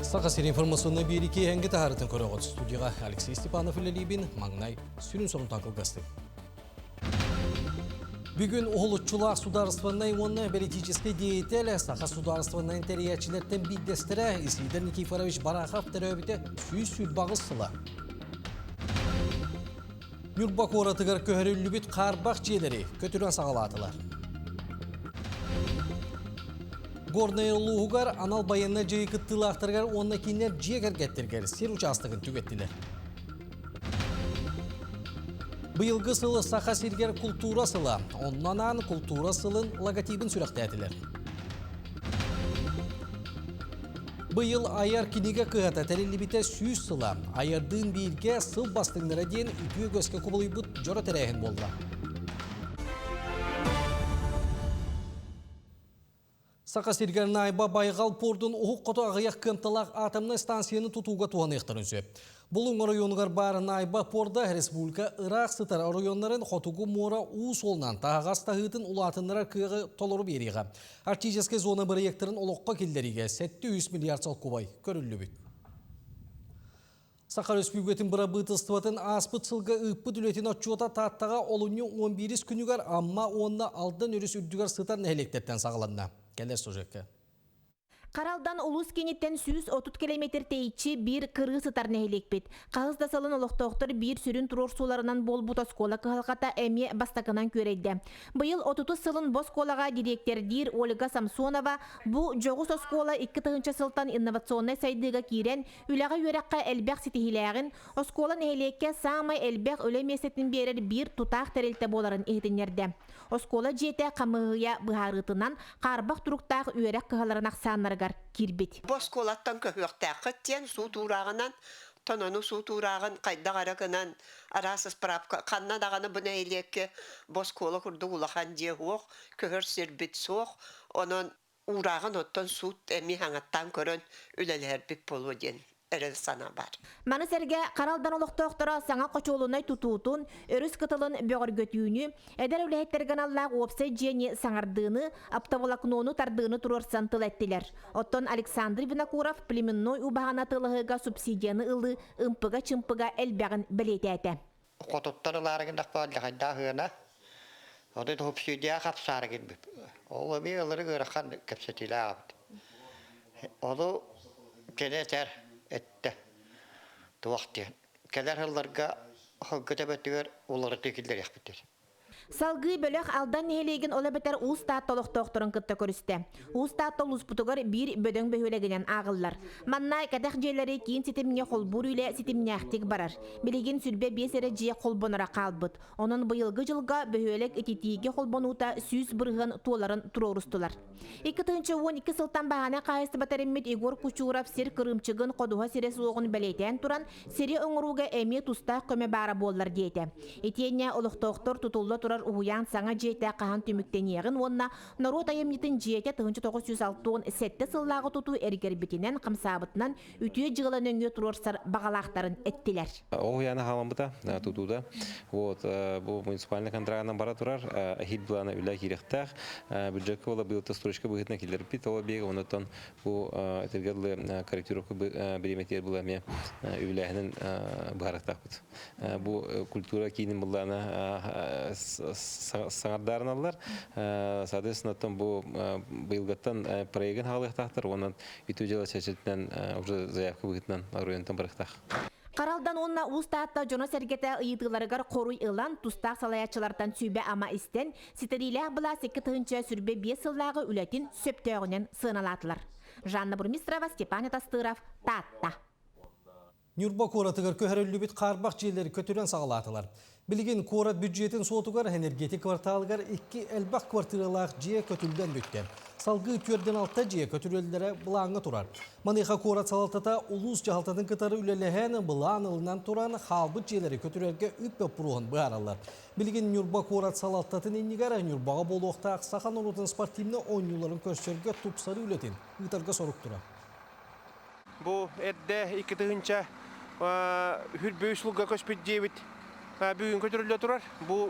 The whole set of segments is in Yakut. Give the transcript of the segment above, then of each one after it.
Саха сирин информационнай биэрии киэһэҥҥи таһаарытын көрөҕүт. Студияҕа Алексей Степанов үлэлиибин, маҥнай сүрүн сонунтан кылгастык. Бүгүн уһулуччулаах судаарыстыбаннай уонна бэлитиичэскэй деятель, саха судаарыстыбаннай тэрийээччилэртэн биирдэстэрэ Исидор Никифорович Барахов төрөөбүтэ 128 сыла. Ньурба куоратыгар көһөрүллүбүт хаарбах дьиэлэри көтүрэн саҕалаатылар. Горнай улууһугар анал байыаннай дьайыы кыттыылаахтарыгар уонна кинилэр дьиэ кэргэттэригэр сир учаастагын түгэттилэр. Быйылгы сыл Саха сиригэр култуура сыла. Онно анаан култуура сылын логотибын сүрэхтээтилэр. Быйыл айар кинигэ кыһата тэриллибитэ 100 сыла. Айардыын бииргэ сыл бастыҥнара диэн үтүө үгэскэ кубулуйбут дьоро тэрээһин буолла. Саха сиригэр Найба байҕал пуордун уһук хоту аҕыйах кыамталаах атомнай станцияны тутууга туһаныахтарын сөп. Булуҥ оройуонугар баар Найба порда республика ыраах сытар оройуоннарын Хотугу муора уу суолунан таһаҕас таһыытын улаатыннарар кыаҕы толору биэриэҕэ. Арктическай зона бырайыактарын олоххо киллэриигэ 700 миллиард солкуобай көрүллүбүт. Саха Өрөспүүбүлүкэтин бырабыыталыстыбатын ааспыт сылга ыыппыт үлэтин отчуота Тааттаҕа олунньу 11 күнүгэр Амма уонна Алдан өрүс үрдүгэр сытар нэһилиэктэртэн саҕаланна. Кэлэр сюжекка. Харалдан улуус кииниттэн 130 километр тэйиччи биир кырыы сытар нэһилиэкпит. Хаһыс да сылын олохтоохтор биир сүрүн туруорсууларынан буолбут оскуола кыһалҕата эмиэ бастакынан күөрэйдэ. Быйыл отутус сылын бу оскуолаҕа дириэктэрдиир Ольга Самсонова бу дьоҕус оскуола 2000 сылтан инновационнай сайдыыга киирэн, үлэҕэ-үөрэххэ элбэх ситиһиилээҕин, оскуола нэһилиэккэ саамай элбэх үлэ миэстэтин биэрэр биир тутаах тэрилтэ буоларын иһитиннэрдэ. Оскуола дьиэтэ хамыыһыйа быһаарыытынан хаарбах туруктаах үөрэх кыһаларын ахсааннарыгар киирбит. Бу оскуолаттан көһүөхтээххит диэн суут уурааҕынан, тонону суут уурааҕын хайдах эрэ гынан араас ыспыраапка ханна даҕаны бу нэһилиэккэ бу оскуола курдук улахан дьиэ суох, көһөр сирбит суох, онон уурааҕын оттон суут эмиэ хаҥаттаан көрөн үлэлэһэрбит буолуо диэн эрэл санаа баар. Маны сэргэ Хара Алдан олохтоохторо саҥа хочуолунай тутуутун, өрүс кытылын бөҕөргөтүүнү, эдэр үлэһиттэргэ аналлаах уопсай дьиэни саҥардыыны, оптоволокнону тардыыны туруорсан тыл эттилэр. Оттон Александр Винокуров племенной убаһаны атыылаһыыга субсидияны ылыы ымпыга-чымпыга элбэҕин бэлиэтээтэ. Хотуттан ылаары гыннахпа алдьархайдаах ыана. Ону субсидия хапсаары гынбыт. Ол эмиэ ылары ыарахан кэпсэтиилээх эбит. Ону кини этэр эттэ туох диэн кэлэр сылларга сылгы төбөтүгэр уларытыы киллэриэхпит диэн. Салгыы бөлөх Алдан нэһилиэгин ол эбэтэр Уус Таатта олохтоохторун кытта көрүстэ. Уус Таатта улууспутугар биир бөдөҥ бөһүөлэгинэн ааҕыллар. Манна кэтэх дьиэлэри киин ситимҥэ холбуур үлэ ситимнээхтик барар. Билигин 25 эрэ дьиэ холбоноро хаалбыт. Онон быйылгы дьылга бөһүөлэк ититиигэ холбонуута 100% туоларын туруорустулар. 2012 сылтан баһаанай хаһаайыстыба тэриммит Егор Кучуров сир кырыымчыгын ходуһа сирэ суоҕун бэлиэтээн туран, сири оҥорууга эмиэ тустаах көмө баара буоллар диэтэ. Итиэннэ олохтоохтор тутулла турар уһуйаан саҥа дьиэтэ хаһан түмүктэниэҕин уонна норуот айымньытын дьиэтэ 1967 сыллааҕы тутуу эргэрбитинэн, хамсаабытынан үтүө дьыала нөҥүө туруорсар баҕалаахтарын эттилэр. Уһуйаана хаалламмыта тутуута. Вот бу муниципальный контрагынан бара турар хит былаана үлэ киирэхтээх. Бюджетка буола быйыл строчка быһыытынан киллэрбит ол биэгэ оннуттан бу этэргэ дылы корректировка бириэмэтигэр была эмиэ үбүлээһинин быһаарыахтаахпыт. Бу культура киинин былаана саҥардаарыналлар. Соответственно, бу быйылгаттан проегын хаалыахтаахтар уонна үтүө дьыала чэрчитинэн уже заявка быһыытынан оройуонтан барыахтаах. Харалдан уонна Уус Таатта дьоно-сэргэтэ ыйытыыларыгар хоруй ылан, тустаах салайааччылартан сүбэ-ама истэн, ситэриилээх былаас 2025 сыллааҕы үлэтин сөптөөҕүнэн сыаналаатылар. Жанна Бурмистрова, Степан Атастыров, Таатта. Ньурба куоратыгар көһөрүллүбүт хаарбах дьиэлэри көтүрэн саҕалаатылар. Билигин куорат бюджетин суотугар энергетик кварталыгар икки элбэх квартиралаах дьиэ көтүллэн бүттэ. Салгыы түөрдэн алта дьиэ көтүрүллэрэ былааҥҥа турар. Маныаха куорат салалтата улуус дьаһалтатын кытары үлэлэһэн, былаан ылынан туран хаалбыт дьиэлэри көтүрэргэ үп боппуруоһун быһаараллар. Билигин Ньурба куорат салалтатын иннигэр Ньурбаҕа буолуохтаах саха норуотун спортивнай оонньууларын көрсөргө тупсарыы үлэтин ыытарга сорук турар. Бу эрдэ 2000 хүрбүү сылга көспүт дьиэбит бүгүн көтүрүллэ турар. Бу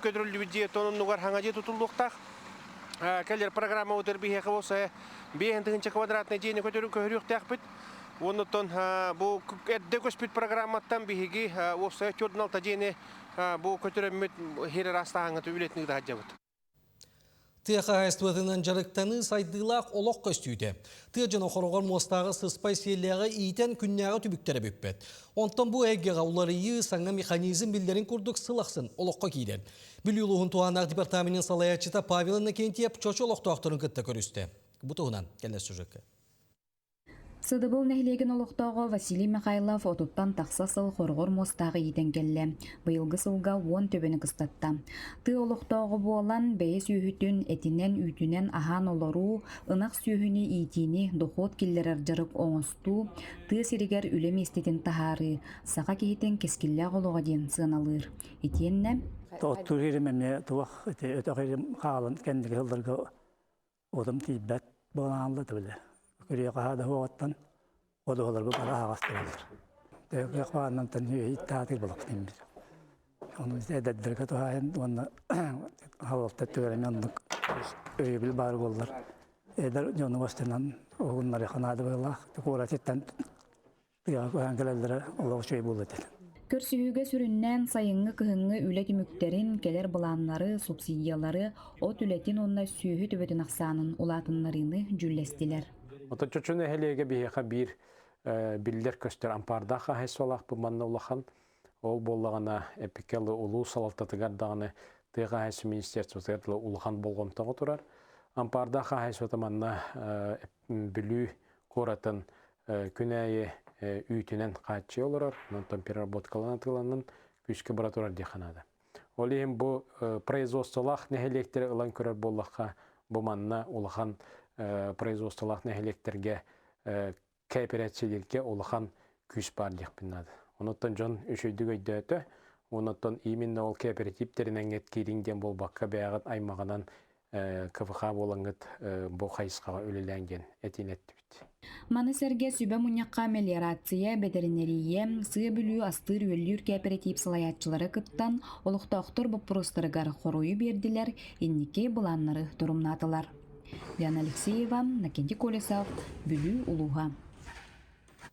көтүрүллүбүт дьиэ оннугар хаҥа дьиэ тутуллуохтаах. Кэлэр программа утар биһиэхэ болса 5000 квадратный дьиэни көтүрүн көһөрүөхтээхпит. Оннуттан бу эрдэ көспүт программаттан биһиги уопсайа 46 дьиэни бу көтөрөммүт хир араастааһыҥҥа үлэтин ыыта сылдьабыт. Тыа хаһаайыстыбатынан дьарыктаныы сайдыылаах олох көстүүтэ. Тыа дьоно хороҕор муостааҕы сыспай сиэллээҕи иитэн күннээҕи түбүктэрэ бүппэт. Онтон бу эйгэҕэ уларыйыы саҥа механизм биллэрин курдук сыл ахсын олоххо киирэр. Бүлүү улууһун туһааннаах департаменын салайааччыта Павел Иннокентьев Чочу олохтоохторун кытта көрүстэ. Бу туһунан кэлэр сюжекка. Сыдыбыл нэһилиэгин олохтооҕо Василий Михайлов отуттан тахса сыл хороҕор муостааҕы иитэн кэллэ. Быйылгы сылга уон төбөнү кыстатта. Тыа олохтооҕо буолан, бэйэ сүөһүтүн этинэн-үүтүнэн аһаан олоруу, ынах сүөһүнү иитиини дохуот киллэрэр дьарык оҥостуу, тыа сиригэр үлэ миэстэтин таһаарыы, саха киһитин кэскиллээх олоҕо диэн сыаналыыр. Итиэннэ Оттуур иһирим эмиэ туох ити өтөх иһирим хаалан кэнники сылларга Отум тиийбэт буолан хаалла били. Күрүө-хаһаа да суоҕуттан ходуһаларга бары аһаҕас тураллар. Төһө бааннантан иттаатыр булуктым бир. Ону эдэрдэргэ туһаайан уонна халалта өттүгэр эмиэ оннук өйөбүл баар буоллар. Эдэр дьону бастынан уһуннарыха наада быһыылаах. Куоратыттан Тыаҕа көһөн кэлэллэрэ олох үчүгэй буолуо этэ. Көрсүһүүгэ сүрүннээн сайыҥҥы-кыһыҥҥы үлэ түмүктэрин, кэлэр былааннары, субсидиялары, от үлэтин уонна сүөһү төбөтүн ахсаанын улаатыннарыыны дьүүллэстилэр. Оттон Чочу нэһилиэгэ биһиэхэ биир биллэр-көстөр ампаардаах хаһаайыстыбалаахпыт манна улахан. Ол буоллаҕына эпикэл улуус салалтатыгар даҕаны тыа хаһаайыстыба министерствотыгар улахан болҕомтоҕо турар. Ампаардаах хаһаайыстыбата манна Бүлүү куоратын күн аайы үүтүнэн хааччыйа олорор, онтон переработкаланан атыыланан күүскэ бара турар диэххэ наада. Ол иһин бу производстволаах нэһилиэктэри ылан көрөр буоллахха, бу манна улахан производстволаах нэһилиэктэргэ кооперациялыырга улахан күүс баар диэхпин наада. Онуттан дьон үчүгэйдик өйдөөтө, онуттан именно ол кооператив тэринэҥҥит киириҥ диэн буолбакка бэйэҕит аймаҕынан КВХ буолаҥҥыт бу хайысхаҕа үлэлээҥ диэн этиини эттибит. Маны сэргэ сүбэ мунньахха мелиорация, бэтэринэриийэ, Сыа Бүлүү астыыр-үөллүүр кээпэрэтиип салайааччылара кыттан, олохтоохтор боппуруостарыгар хоруйу биэрдилэр, инники былааннары торумнаатылар. Яна Алексеева, Накентий Колесов, Бүлүү улууһа.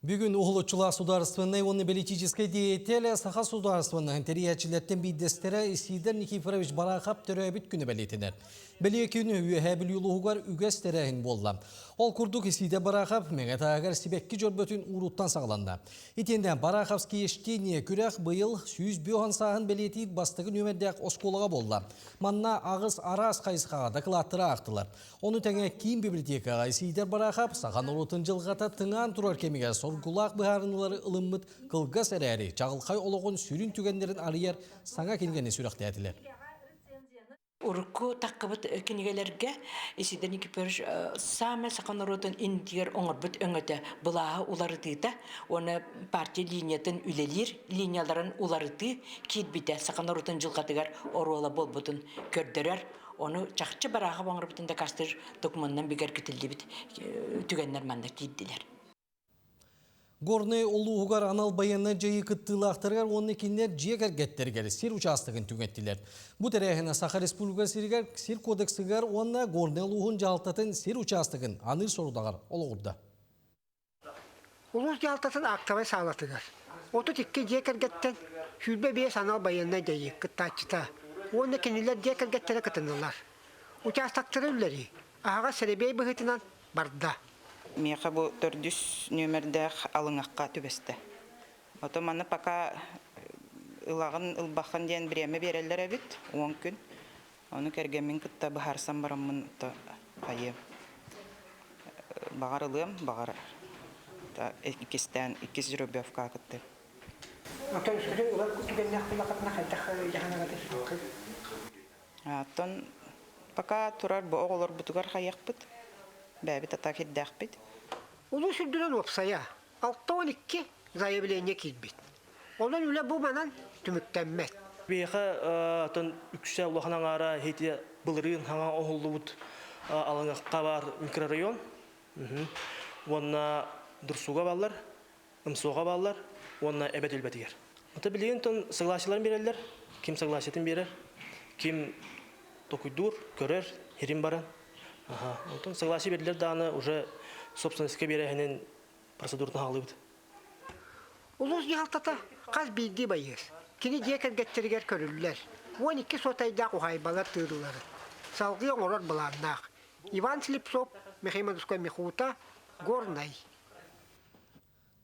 Бүгүн уһулуччулаах судаарыстыбаннай уонна политическай деятель Саха судаарыстыбаннаһын тэрийээччилэртэн биирдэстэрэ Исидор Никифорович Барахов төрөөбүт күнэ бэлиэтэнэр. Бэлиэ күн Үөһээ Бүлүү улууһугар үгэс тэрээһин буолла. Ол курдук Исидор Барахов Мэҥэ тааһыгар сибэкки дьөрбөтүн ууруттан саҕаланна. Итиэннэ Бараховские чтения күрэх быйыл 105 сааһын бэлиэтиир бастакы нүөмэрдээх оскуолаҕа буолла. Манна аҕыс араас хайысхаҕа дакылааттары аахтылар. Ону тэҥэ киин библиотекаҕа Исиидэр Бараахап саха норуотун дьылҕата тыҥаан турар кэмигэр соргулаах быһаарыныылары ылыммыт кылгас эрээри чаҕылхай олоҕун сүрүн түгэннэрин арыйар саҥа кинигэни сүрэхтээтилэр. Урукку таккыбыт кинигэлэргэ Исидор Никифорович саамай саха норуотун иннигэр оҥорбут өҥөтө былааһы уларытыыта уонна партия линиятын үлэлиир линияларын уларытыы киирбитэ саха норуотун дьылҕатыгар оруола буолбутун көрдөрөр. Ону чахчы барааҕы оҥорбутун дакаастыыр докумуонунан бигэргитиллибит түгэннэр манна киирдилэр. Горнай улууһугар анал байыаннай дьайыы кыттыылаахтарыгар уонна кинилэр дьиэ кэргэттэригэр сир учаастагын түҥэттилэр. Бу тэрээһинэ Саха Республика сиригэр сир кодексыгар уонна Горнай улууһун дьаһалтатын сир учаастагын аныыр сорудаҕар олоҕурда. Улуус дьаһалтатын актовай саалатыгар 32 дьиэ кэргэттэн 25 анал байыаннай дьайыы кыттааччыта уонна кинилэр дьиэ кэргэттэрэ кытыннылар. Учаастактары үллэрии аһаҕас сэрэбиэй быһыытынан барда. Миэхэ бу төрдүс нүөмэрдээх алыҥахха түбэстэ. Ото маны пока ылаҕын ылбаххын диэн бириэмэ биэрэллэр эбит, 10 күн. Ону кэргэммин кытта быһаарсан бараммын хайыам. Баҕар ылыам, баҕар иккистээн иккис жеребьевкаҕа кыттыам. Оттон өскөтүн ылар түгэннээх буоллаххытына хайдах дьаһанаҕытый? Оттон пока турар бу оҕолорбутугар хайыахпыт. Бэйэбит атак ирдээхпит. Улуус үрдүнэн уопсайа 62 заявление киирбит. Онон үлэ бу манан түмүктэммэт. Биһиэхэ оттон үксэ улахан аҥаара иһити былырыын хаҥа оһуллубут Алаҥахха баар микрорайон. Уонна Дурсуга бааллар, Ымсуоҕа бааллар уонна Эбэ түлбэтигэр. Ата билигин тон согласиеларын биэрэллэр. Ким согласиетын биэрэр, ким токуйдуур, көрөр, хирин баран. Аха. Онтон согласие берилер даҕаны уже собственностька биэрээһинин. процедуратын хаалыбыт. Улуус дьаһалтата хас биирдии байыас кини дьиэ кэргэттэригэр көрүллэр 12 суотайдаах уһаайбалар тыырыыларын салгыы оҥорор былааннаах. Иван Слепцов, Михаил Мадускай Михута, Горнай.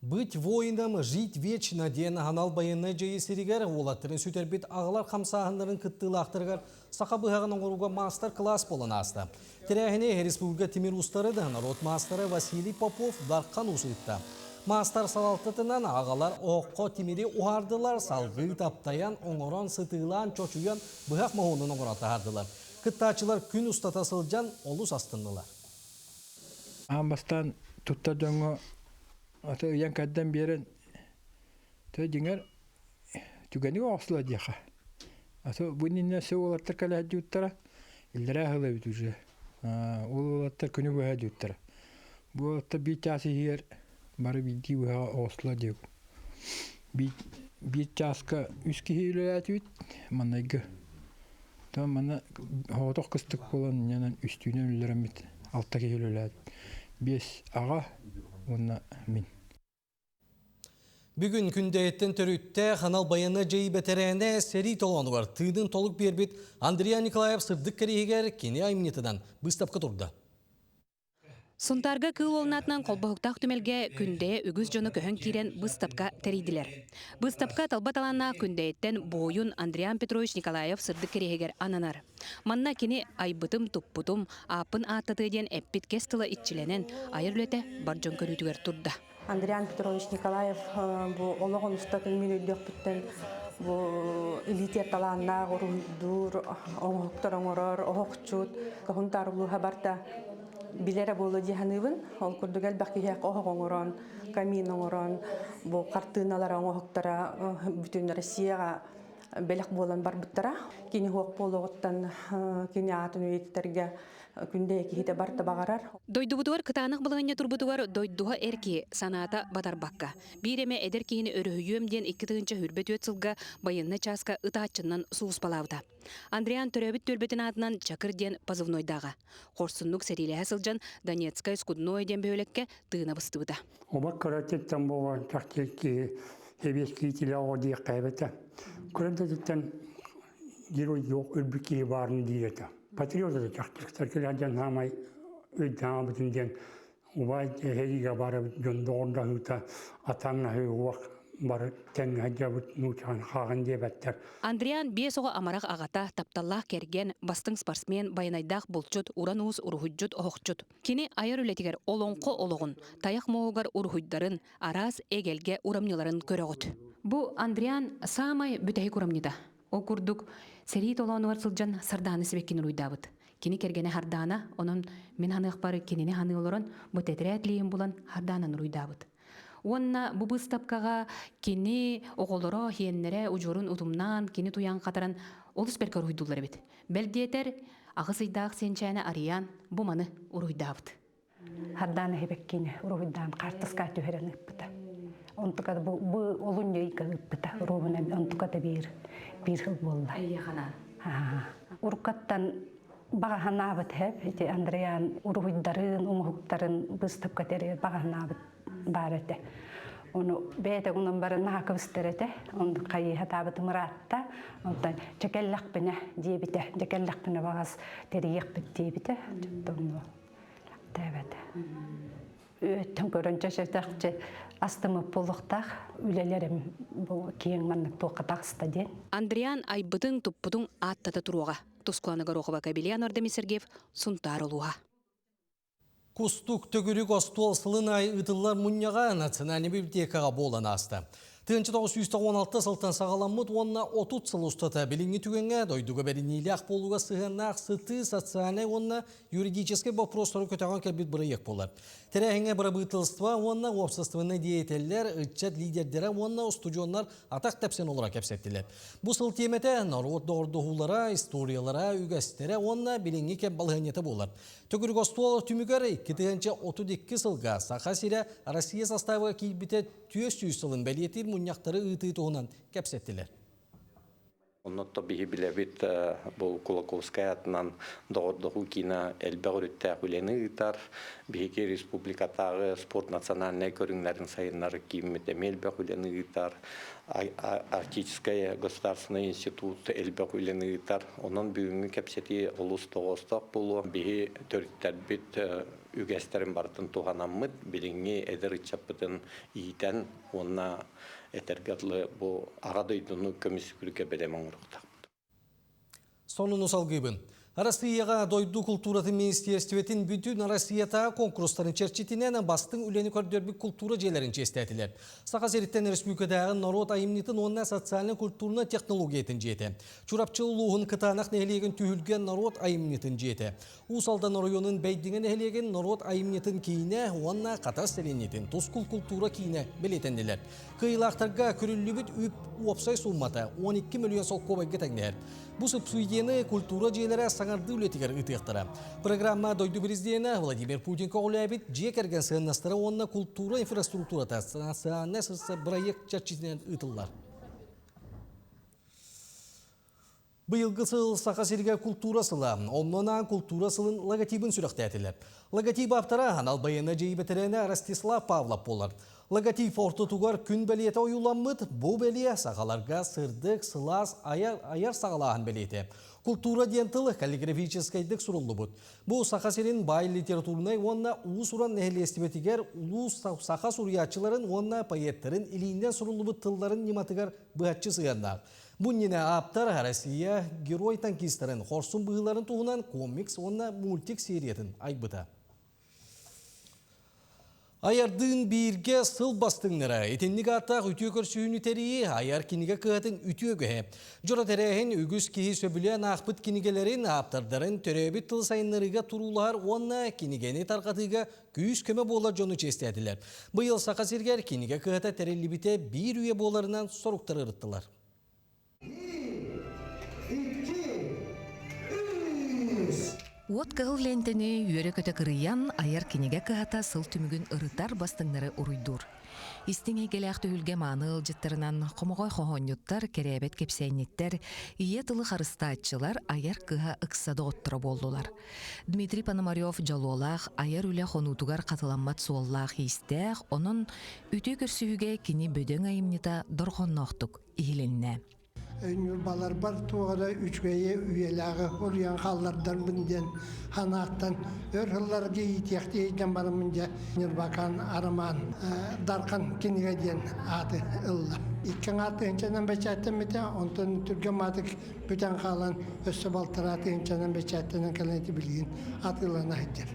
Быть воином, жить вечно диэн анал байыаннай дьайыы сиригэр уолаттарын сүтэрбит аҕалар хамсааһыннарын кыттыылаахтарыгар саха быһаҕын оҥорууга маастар-кылаас буолан ааста. Тэрээһини республика тимир уустары да народ маастара Василий Попов Дархан Уус ыытта. Маастар салалтатынан аҕалар оһоххо тимири уһаардылар, салгыы таптайан, оҥорон, сытыылаан, чочуйан быһах моһуонун оҥоро таһаардылар. Кыттааччылар күн устата сылдьан олус астыннылар. Аан бастаан туттар дьоҥҥо аты ыйан кэрдэн биэрэн тэ дьиҥэр түгэни оҕосло диэхэ. Аты бу иннинэ все уолаттар кэлээдьиуттара иллэрээ сыл эбит уже. Ол уолаттар күнү быһа дьуттара. Бу уолаттар биир чаас иһигэр бары биирдии быһа оҕосло диэбит. Биир чааска үс киһи үлэлээтибит маннайгы. Тон манна соҕотох кыстык буолан инньэнэн үстүүнэн үллэрэммит алта киһи үлэлээт. Биэс аҕа уонна мин. Бүгүн Күндэйэттэн төрүттээх анал байыаннай дьайыы бэтэрээнэ сэрии толоонугар тыынын толук биэрбит Андриан Николаев сырдык кэриэһигэр кини айымньытынан быыстапка турда. Сунтаарга Кыыл Уолунаатынан холбоһуктаах түмэлгэ Күндэйэ үгүс дьону көһөн киирэн быыстапка тэрийдилэр. Быыстапка талба талааннаах Күндэйэттэн буойун Андриан Петрович Николаев сырдык кэриэһигэр ананар. Манна кини айбытым-туппутум, ааппын ааттатыа диэн эппит кэс тыла иччилэнэн, айар үлэтэ бар дьон көрүүтүгэр турда. Андриан Петрович Николаев бу олоҕун устатын мин өйдүөхпүттэн бу илиитигэр талааннаах уруһуйдуур, оҥоһуктар оҥорор, оһохчут, Сунтаар улууһа барда билэрэ буолуо дии саныыбын. Ол курдук элбэх киһиэхэ оһох оҥорон, камин оҥорон, бу хартыыналара, оҥоһуктара бүтүн Россияҕа бэлэх буолан барбыттара. Кини суох буолуоҕуттан кини аатын үйэтитэргэ күндэйэ киһитэ барыта баҕарар. Дойдубутугар кытаанах балаһыанньа турбутугар дойдуһа эр киһи санаата батарбакка, биир эмэ эдэр киһини өрүһүйүөм диэн 2024 сылга байыаннай чааска ытааччыннан сулууспалаабыта. Андриан төрөөбүт түөлбэтин аатынан Чакыр диэн позывнойдааҕа. Хорсуннук сэриилэһэ сылдьан Донецкай Скудное диэн бөһүөлэккэ тыына быстыбыта. Оба кыратыттан буолан чахчы киһи сэбиэскэй оҕо диэххэ эбэтэ. Кыратыттан герой жоқ өлбүт киһи баарын диир этэ. Патриот этэ чахчы кэлэн хаамай өйдөөн диэн Убай эһэриигэ барыбыт дьон доҕордоһуута атаҥнаһыы уох бары тэҥҥэ сылдьабыт нуучаҕын хааҕын диэбэттэр. Андриан биэс оҕо амарах аҕата, тапталлаах кэргэн, бастыҥ спортсмен, байанайдаах булчут, уран уус уруһуйдьут, оһохчут. Кини айар үлэтигэр олоҥхо олоҕун, тайах муоһугар уруһуйдарын, араас эгэлгэ урамньыларын көрөҕүт. Бу Андриан саамай бүтэһик урамньыта. Ол курдук, сэрии толоонугар сылдьан Сардаана сибэккини уруйдаабыт. Кини кэргэнэ Хардаана, онон мин ханыахпар кинини ханыы олорон, бу тэтэрээт лииһин булан Хардаананы уруйдаабыт. Уонна бу быыстапкаҕа кини оҕолоро, хиэннэрэ удьуорун утумнаан, кини туйаан хатаран олус бэркэ уруһуйдууллар эбит. Бэл диэтэр, аҕыс ыйдаах сиэнчээнэ Ариан бу маны уруһуйдаабыт. Хардаана Хебеккини уруһуйдаан хаартыска түһэрэн ыыппыта. Онтука бу, бу олунньу ыйга ыыппыта. Уруһунан онтука да биир биир сыл буолла. Уруккаттан баҕаһанаабыт хэп ити Андреян уруһуйдарын, оҥоһуктарын быыстапка тэрийэр баҕаһанаабыт баар этэ. Ону бэйэтэ гынан баран наһаа кыбыстар этэ. Онно хайыһатаабытым ыраатта. Онтон чэкэллэхпинэ диэбитэ. Дьэкэллэхпинэ баҕас тэрийиэхпит диэбитэ. Онно Тээбэтэ. Өттөн көрөн чэчэтэхчэ астымыт буолуохтаах үлэлэрим бу киэҥ маннык туохха таҕыста диэн. Андриан айбытыҥ-туппутуҥ ааттата туруоҕа. Тускулана Горохова Кабельян Ордеми Сергеев, Сунтаар улууһа. Кустук төгүрүк остуол сылын аайы ыытыллар мунньаҕа Национальнай библиотекаҕа буолан ааста. 1916 сылтан саҕаламмыт уонна 30 сыл устата билиҥҥи түгэҥҥэ дойдуга бэриниилээх буолууга сыһыаннаах сытыы социальнай уонна юридическай боппуруостары көтөҕөн кэлбит бырайыак буолар. Тэрээһиҥҥэ бырабыыталыстыба уонна уопсастыбаннай деятеллэр, ыччат лидердэрэ уонна устудьуоннар атах тэпсэн олоро кэпсэттилэр. Бу сыл тиэмэтэ норуот доҕордоһуулара, историялара, үгэстэрэ уонна билиҥҥи кэм балаһыанньата буолар. Төгүрүк остуол түмүгэр 2032 сылга Саха сирэ Россия составыгар киирбитэ 400 сылын бэлиэтиир мунньахтары ыытыы туһунан кэпсэттилэр. Оннотто биһи билэбит бу Кулаковскай атынан доҕордоһуу киинэ элбэх өрүттээх үлэни ыытар. Биһиги республикатааҕы спорт национальнай көрүҥнэрин сайыннарар кииммит эмиэ элбэх үлэни ыытар. Арктическай государственный институт элбэх үлэни ыытар. Онон бүгүҥҥү кэпсэтии олус тоҕоостоох буолуо. Биһи төрүттэрбит үгэстэрин барытын туһанаммыт, билиҥҥи эдэр ыччаппытын иитэн уонна этэргэ дылы бу Аҕа дойдуну көмүскүүргэ бэлэм оҥоруохтаахпыт. Сонуну салгыыбын. Арассыыйаҕа дойду култууратын министиэристибэтин бүтүн Россиятааҕы конкурстарын чэрчитинэн бастыҥ үлэни көрдөрбүт култуура дьиэлэрин чиэстээтилэр. Саха сириттэн республикатааҕы норуот айымньытын уонна социально-культурнай технологиятын дьиэтэ. Чурапчы улууһун Кытаанах нэһилиэгин түһүлгэ норуот айымньытын дьиэтэ. Уус Алдан оройуонун Бэйдиҥэ нэһилиэгин норуот айымньытын киинэ уонна Хатас сэлиэнньэтин Тускул култуура киинэ бэлиэтэннилэр. Кыайыылаахтарга көрүллүбүт үп уопсай сууммата 12 мөлүйүөн солкуобайга тэҥнэһэр. Бу субсидияны культура дьиэлэрэ саҥардыы үлэтигэр ыытыахтара. Программа дойду президенэ Владимир Путин көҕүлээбит дьиэ кэргэн сыаннастара уонна култуура инфраструктурата национальнай бырайыак чэрчитинэн ыытыллар. Быйылгы сыл Саха сиригэр култуура сыла. Онно анаан култуура сылын логотибын сүрэхтээтилэр. Логотип автора анал байыаннай дьайыы бэтэрээнэ Ростислав Павлов буолар. Логотип ортотугар күн бэлиэтэ ойууламмыт. Бу бэлиэ сахаларга сырдык, сылаас, айар, айар саҕалааһын бэлиэтэ. Култуура диэн тыл каллиграфическайдык суруллубут. Бу Саха сирин баай литературнай уонна уус-уран нэһилиэстибэтигэр улуус саха суруйааччыларын уонна поэттарын илиинэн суруллубут тылларын ньыматыгар быһаччы сыһыаннаах. Бу иннинэ ааптар Россия герой танкистарын хорсун быһыыларын туһунан комикс уонна мультик сериятын айбыта. Айардыын бииргэ сыл бастыҥнара итинник ааттаах үтүө көрсүһүүнү тэрийии айар кинигэ кыһатын үтүө үгэһэ. Дьоро тэрээһин үгүс киһи сөбүлээн аахпыт кинигэлэрин, ааптардарын төрөөбүт тыл сайыннарыыга туруулаһар уонна кинигэни тарҕатыыга күүс-көмө буолар дьону чиэстээтилэр. Быйыл Саха сиригэр кинигэ кыһата тэриллибитэ биир үйэ буоларынан соруктары ырыттылар. Уот кыһыл лиэнтэни үөрэ-көтө кырыйан, айар кинигэ кыһата сыл түмүгүн ырытар бастыҥнары уруйдуур. Истиҥ эйгэлээх түһүлгэ мааны ыалдьыттарынан хомоҕой хоһоонньуттар, кэрээбэт кэпсээнньиттэр, ийэ тылы харыстааччылар айар кыһа ыкса доҕотторо буоллулар. Дмитрий Пономарев дьолуолаах айар үлэ хонуутугар хатыламмат суоллаах-иистээх, онон үтүө көрсүһүүгэ кини бөдөҥ айымньыта дорҕоонноохтук иһилиннэ. Ньурбаларбар туох эрэ үчүгэйи үйэлээҕи уруйан хааллардарбын диэн санааттан өр сылларга иитиэхтии сылдьан бараммын дьэ Ньурбакаан арамаан Дархан кинигэ диэн ааты ылла. Икки аҥаар тыһыынчанан бэчээттэммитэ, онтон түргэн маатык бүтэн хаалан өссө балтараа тыһыынчанан бэчээттэнэн кэлэн ити билигин атыылана сылдьар.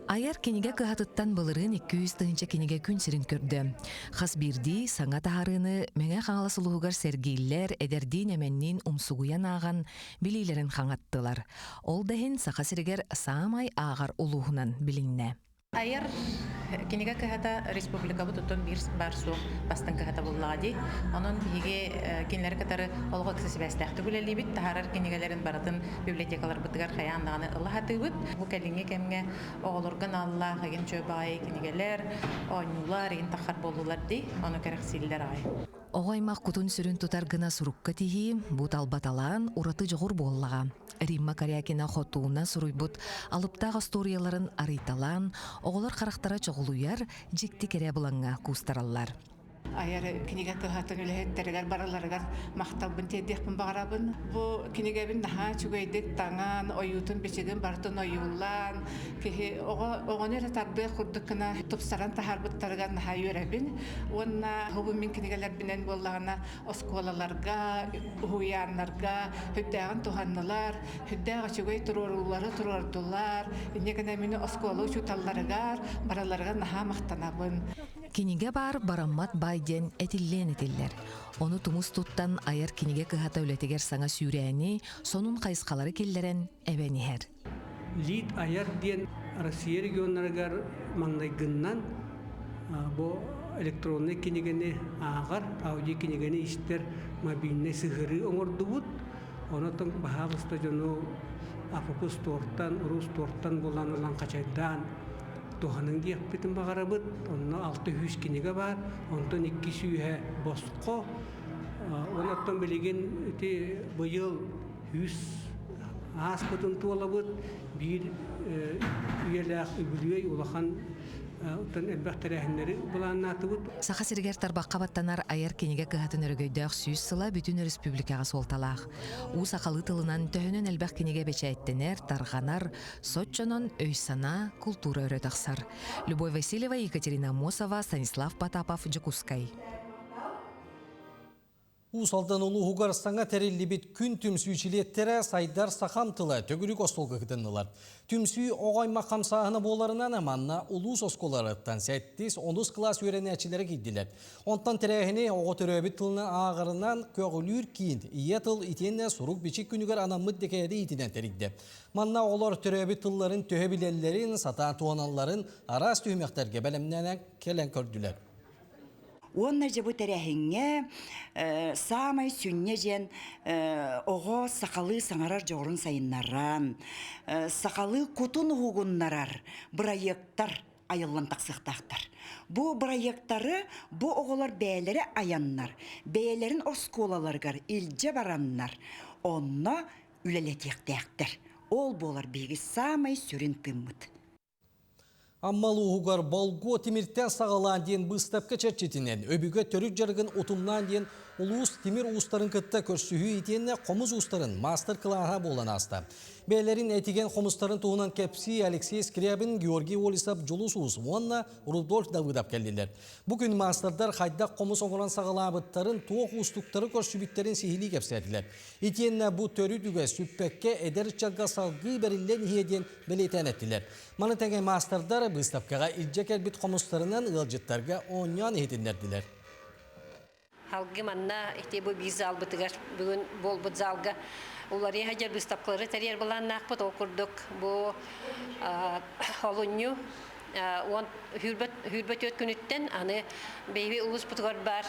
Айар кинигэ кыһатыттан былырыын 200 тыһыынча кинигэ күн сирин көрдө. Хас биирдии саҥа таһаарыыны Мэҥэ Хаҥалас улууһугар сэргииллэр, эдэрдиин-эмэнниин умсугуйан ааҕан, билиилэрин хаҥаттылар. Ол да иһин Саха сиригэр саамай ааҕар улууһунан билиннэ. Айар кинигэ кыһата республикабыт оттон биир баар суох бастыҥ кыһата буллаҕа дии. Онон биһиги кинилэри кытары олох ыкса сибээстээхтик үлэлиибит. Таһаарар кинигэлэрин барытын библиотекаларбытыгар хайаан даҕаны ыла сатыыбыт. Бу кэлиҥҥи кэмҥэ оҕолорго аналлаах игин чөл баҕайы кинигэлэр, оонньуулар игин таххар буоллулар дии. Ону кэрэхсииллэр аҕай. Оҕо аймах кутун-сүрүн тутар гына сурукка тиһии, бу талба талаан ураты дьоҕур буоллаҕа. Римма Корякина хотууна суруйбут алыптаах остуоруйаларын арыйталаан, оҕолор харахтара чоҕулуйар, дьикти кэрэ булаҥҥа куустараллар. Айар кинигэ кыһатын үлэһиттэригэр барыларыгар махталбын тиэрдиэхпин баҕарабын. Бу кинигэбин наһаа үчүгэйдик таҥан, ойуутун-бичигин барытын ойуулаан, киһи оҕо оҕону эрэ тардыах курдук гына тупсаран таһаарбыттарыгар наһаа үөрэбин. Уонна бу мин кинигэлэрбинэн буоллаҕына оскуолаларга, уһуйааннарга сүрдээҕин туһаннылар, сүрдээх үчүгэй туруоруулары туруордулар. Инньэ гынан мин оскуола учууталларыгар барыларыгар наһаа махтанабын. Кинигэ баар бараммат баай диэн этиллиэн этиллэр. Ону тумус туттан айар кинигэ кыһата үлэтигэр саҥа сүүрээни, сонун хайысхалары киллэрэн эбэн иһэр. Лид айар диэн Россия регионнарыгар маҥнайгыннан бу электроннай кинигэни ааҕар, аудиокинигэни истэр мобильнай сыһыарыы оҥордубут. Онон баһаалыста дьону АПП стортан, Рустортан булан ылан хачайдаан туһаныҥ диэхпитин баҕарабыт. Онно 600 кинигэ баар, онтон 200-э босхо. Онон билигин ити быйыл үс ааспытын туолабыт биир үйэлээх үбүлүөй улахан оттон элбэх тэрээһиннэри былааннаатыбыт. Саха сиригэр тарбахха баттанар айар кинигэ кыһатын өрөгөйдөөх сүүс сыла бүтүн өрөспүүбүлүкэҕэ суолталаах. Уу сахалыы тылынан төһөнөн элбэх кинигэ бэчээттэнэр, тарҕанар, соччонон өй-санаа, култуура өрө тахсар. Любовь Васильева, Екатерина Аммосова, Станислав Потапов, Дьокуускай. Уус Алдан улууһугар саҥа тэриллибит күн түмсүү чилиэттэрэ сайдар сахам тыла төгүрүк остуолга кытыннылар. Түмсүү оҕо аймах хамсааһына буоларынан манна улуус оскуолаларыттан сэттис, онус кылаас үөрэнээччилэрэ киирдилэр. Онтон тэрээһини оҕо төрөөбүт тылынан ааҕарынан көҕүлүүр киин ийэ тыл итиэннэ сурук-бичик күнүгэр анаммыт дэкээдэ иитинэн тэрийдэ. Манна оҕолор төрөөбүт тылларын төһө билэллэрин, сатаан туһаналларын араас түһүмэхтэргэ бэлэмнэнэн кэлэн көрдүлэр. Уонна дьэ бу тэрээһиҥҥэ саамай сүнньэ диэн оҕо сахалыы саҥарар дьоҕурун сайыннаран, сахалыы кутун уһугуннарар бырайыактар айыллан тахсыахтаахтар. Бу бырайыактары бу оҕолор бэйэлэрэ айаннар, бэйэлэрин оскуолаларыгар илдьэ бараннар, онно үлэлэтиэхтээхтэр. Ол буолар биһиги саамай сүрүн тыыммыт. Амма улууһугар Болгуо тимиртэн саҕалаан диэн быыстапка чэрчитинэн өбүгэ төрүт дьарыгын утумнаан диэн улуус тимир уустарын кытта көрсүһүү итиэннэ хомус уустарын маастар-кылааһа буолан ааста. Бэйэлэрин этигэн хомустарын туһунан кэпсии Алексей Скрябин, Георгий Олесов, Дьулус Уус уонна Рудольф Давыдов кэллилэр. Бу күн маастардар хайдах хомус оҥорон саҕалаабыттарын, туох уустуктары көрсүбүттэрин сиһилии кэпсээтилэр. Итиэннэ бу төрүт үгэс сүппэккэ эдэр ыччакка салгыы бэриллэн иһиэ диэн бэлиэтээн эттилэр. Маны тэҥэ маастардар быыстапкаҕа илдьэ кэлбит хомустарынан ыалдьыттарга оонньоон иһитиннэрдилэр. Алгы манна ити бу биир залбытыгар бүгүн буолбут залга уларыйа сылдьар быыстапкалары тэрийэр былааннаахпыт. Ол курдук бу олунньу уон сүүрбэ түөрт күнүттэн аны биһиги улууспутугар баар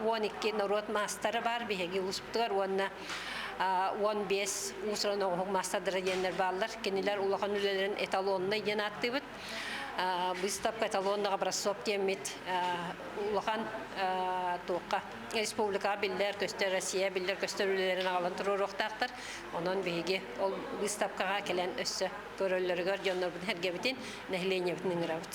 12 норуот маастара баар биһиги улууспутугар уонна 15 уус-уран оҥоһук маастардара диэннэр бааллар. Кинилэр улахан үлэлэрин эталоннай диэн ааттыыбыт. Выставка эталонного образцов диэммит улахан туохха республикаҕа биллэр көстөр Россия биллэр көстөр үлэлэрин аҕалан туруоруохтаахтар. Онон биһиги ол выставкаҕа кэлэн өссө көрөллөрүгэр дьоннорбутун сэргэбитин, нэһилиэнньэбитин ыҥырабыт.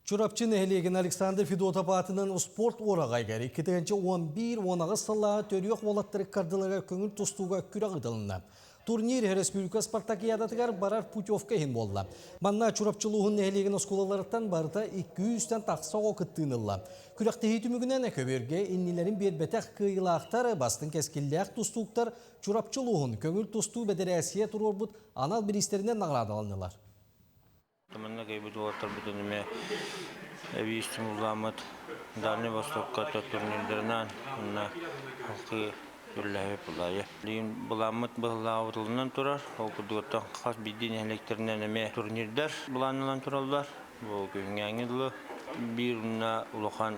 Чурапчы нэһилиэгин Александр Федотов аатынан спорт уораҕайыгар 2011-18 сыллааҕы төрүөх уолаттары кардыларыгар көҥүл тустууга күрэх ыытылынна. Турнир республика спартакиадатыгар барар путевка иһин буолла. Манна Чурапчы улууһун нэһилиэгин оскуолаларыттан барыта 200-тэн тахса оҕо кыттыыны ылла. Күрэхтэһии түмүгүнэн көбүөргэ иннилэрин биэрбэтэх кыайыылаахтар, бастыҥ кэскиллээх тустууктар Чурапчы улууһун көҥүл тустуу бэдэрээссийэ туруорбут анал бириистэринэн наҕараадаланнылар. Манна кэлбит уолаттарбытын эмиэ эбии стимулламмыт Дальний Востокка турнирдарынан уонна халкы үллэһэбит булаайы. Билигин былааммыт быһыллаабытылынан турар. Ол курдук хас биирдии нэһилиэктэринэн эмиэ турнирдар былааннанан тураллар. Бу күһүҥҥээҥҥи дылы биир уонна улахан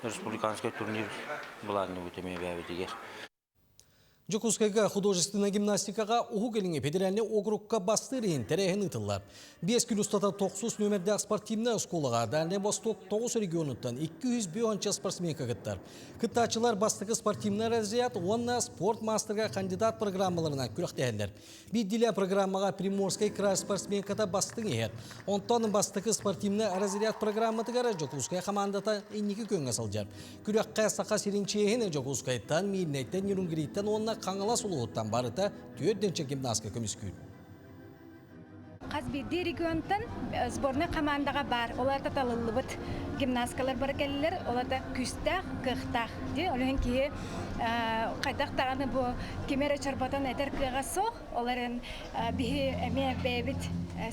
республиканскай турнир былаанныбыт эмиэ бэйэбитигэр. Дьокуускайга художественнай гимнастикаҕа Уһук Илиҥҥи федеральнай округка бастыыр иһин тэрээһин ыытыллар. Биэс күн устата тохсус нүөмэрдээх спортивнай оскуолаҕа Дальнай Восток тоҕус регионуттан 205 спортсменка кыттар. Кыттааччылар бастакы спортивнай разряд уонна спорт маастарга кандидат программаларынан күрэхтэһэллэр. Биирдиилээн программаҕа Приморскай край спортсменката бастыҥ иһэр. Онтон бастакы спортивнай разряд программатыгар Дьокуускай хамаандата инники күөҥҥэ сылдьар. Күрэххэ Саха сирин чиэһин Дьокуускайтан, Миирнэйтэн, Нерюнгриттэн уонна Хаҥалас улууһуттан барыта түөрт гимнастка көмүскүүр. Хас биирдии регионтан сборнай командаҕа баар, ол аата талыллыбыт гимнасткалар бары кэллилэр, ол аата күүстээх, кыахтаах дии. Ол иһин киһи хайдах даҕаны бу кими эрэ чорботон этэр кыаҕа суох, ол эрэн биһи эмиэ бэйэбит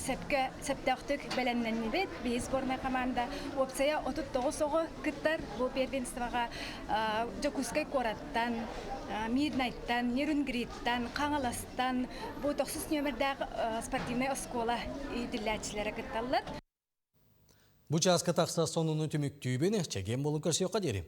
сөпкө, сөптөөхтүк бэлэмнэннибит. Биһи сборнай команда уопсайа 39 оҕо кыттар бу первенствоҕа Дьокуускай куораттан, Мирнайтан, Нерюнгриттан, Хаҥаластан бу тохсус нүөмэрдээх спортивнай оскуола иитиллээччилэрэ кытталлар. Бу чааска тахса сонуну түмүктүүбүн, чэгиэн буолун көрсүөххэ диэри.